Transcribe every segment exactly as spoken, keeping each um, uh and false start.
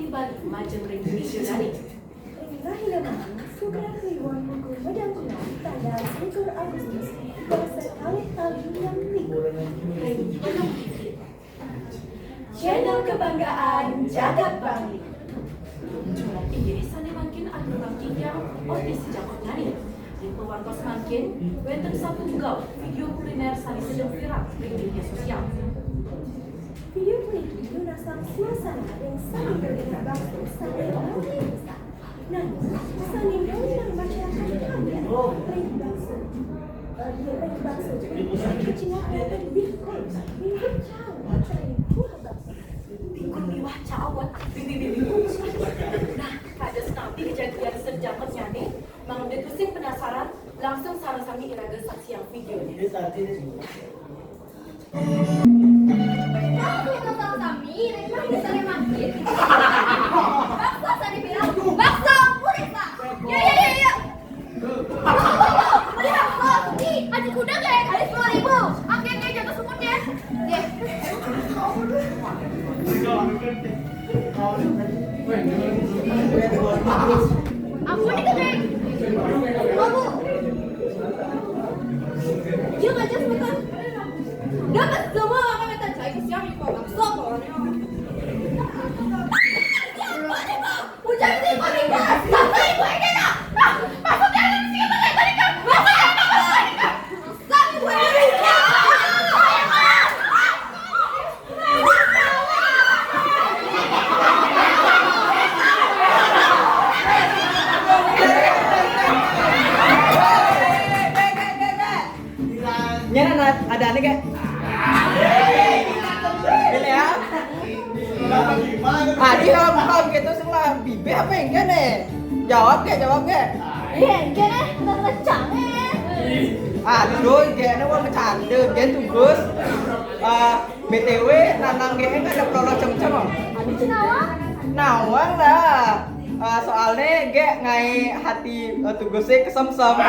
Bali, majeng ring video dané. Ring rahina mangkin, sugra kliwon buku madangkungan tanggal selikur Agustus, basa kalih tali nyam likur. Ring Gunung Bukit. Channel kebanggaan jagat Bali. Inggih, sané mangkin atur mangkin yang orti sejakotnyané. Ring pawartos mangkin, wénten satunggal video kuliner sané sedeng viral ring media sosial. Video puniki nunas suasana ring samingga bakso sané ramé pisan. Nanging, sané ngundang masyarakat kaget ring bakso. Eh, ring bakso puniki, cingak wénten bihun, bihun cawat, ring kuah bakso. Bihun miwah cawat, bihun, bihun, bihun. Nah, kados napi kejadian sejakotnyané, mangda tusing penasaran, langsung sareng sami iraga saksiang videonya. Ini tadi. Bakso sami, ring rahina sané mangkin. Bakso sané viral, bakso Purisa. Ya, ya, ya, ya. Beli bakso, ih, aji kuda, Gék, kali sepuluh ribu. Oké, Gék, jatuh sukun, Gék. Gék. Ampun, itu, Gék. Ampun. Dia ngajak sebentar. Dapat semua apa kata cai kesiang di kolak. Sok, orangnya. Siapa nih, Bang? Ujar si Konika. Sampai gue kena. Ah, maksudnya ada di sini, Bang, tadi kan. Maksudnya apa, Bang? Sampai gue kena. Nyana ada aneh gak? Ini ya. Adi ham ham gitu semua bibir apa yang kene? Jawab gak, jawab gak? Iya, kene udah ngecang eh. Aduh, kene mau bercanda, gen tugas. Ah, B T W, Nanang G N ada pelolo cem-cem, Om? Aduh, nawang. Nawang lah. Eh, soalnya G ngaé hati, eh, tugasnya kesemsem.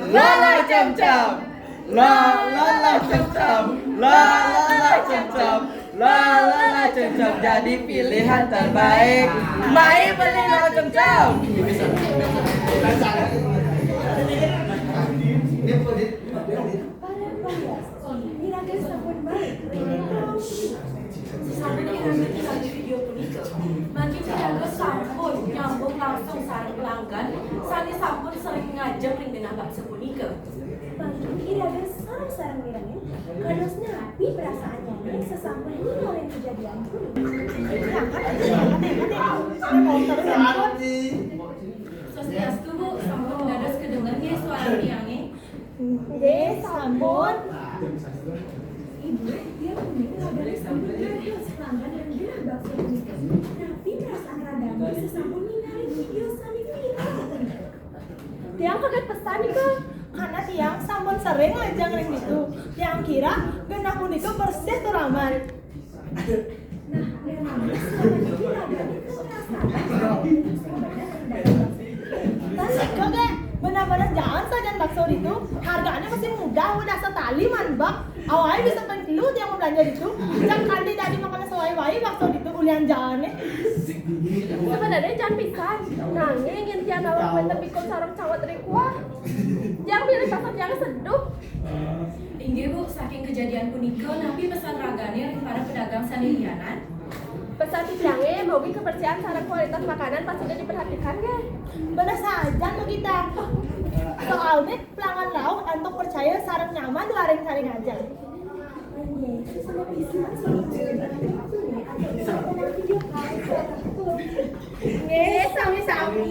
Lala cem-cem. La, la, la, cem-cem. La, la, la, cem-cem. La, la, la, cem-cem jadi pilihan terbaik. Mai beli la, cem-cem. Para parias, iraga sampun malik ring Sampun iraga ningali video punika, mangkin iraga sampun nyambung langsung sareng pelanggan sané sampun sering ngajeng ring genah bakso punika. Mangkin iraga sareng-sareng mirengang, kados napi perasaannyané sasampun ningalin kejadian punika. Swastiastu, Bu, sampun dados kedenger nggih suara tiangé? Nggih, sampun. Ibu, dia punya kabar sampun dados pelanggan ring genah bakso punika. Napi perasaan ragané sasampun ningali video sané viral punika? Tiang kaget pesan nika, karena tiang sampun sering ngajeng ring ditu. Tiang kira genah punika bersih tur aman. Nah, memangnya selama ini ragané pun ngerasakan bahwa punika bener ring daging bakso? Tan nika, Gék, bener-bener jaan sajan bakso ditu. Hargané masih murah, udah setali manbak. Awai bisa ping telu tiang belanja ditu. Jak kanti dadi makan sewai-wai bakso ditu ulian jaané. Sebenarnya jaan pisan. Nanging yén tiang nawang wénten bihun sareng cawat ring kuah, tiang milih bakso tiang seduh. Inggih, Bu, saking kejadian punika, napi pesan ragané ring para pedagang sané lianan? Pesan titiangé, mogi kebersihan sareng kualitas makanan pasti diperhatikan, nggih. Bener sajan, Bu Gita. Soalné pelanggan rauh antuk percaya sareng nyaman waring saring aja. Nggih, sami-sami.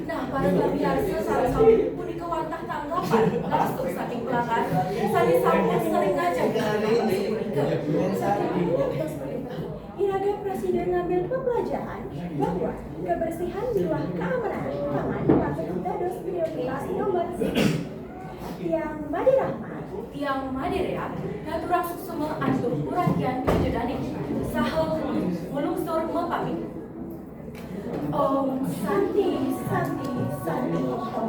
Nah, para pamiarsa sareng sami, punika wantah tanggapan langsung saking pelanggan sané sampun sering ngajeng punika. Iraga prasida ngambil pembelajaran bahwa kebersihan miwah keamanan pangan patut dados prioritas nomor siji. Tiang Madé Rahmat, tiang Madé Réa, ngaturang suksma antuk puratian ida dané saha nglungsur mapamit. Om Santi, Santi, Santi, Om.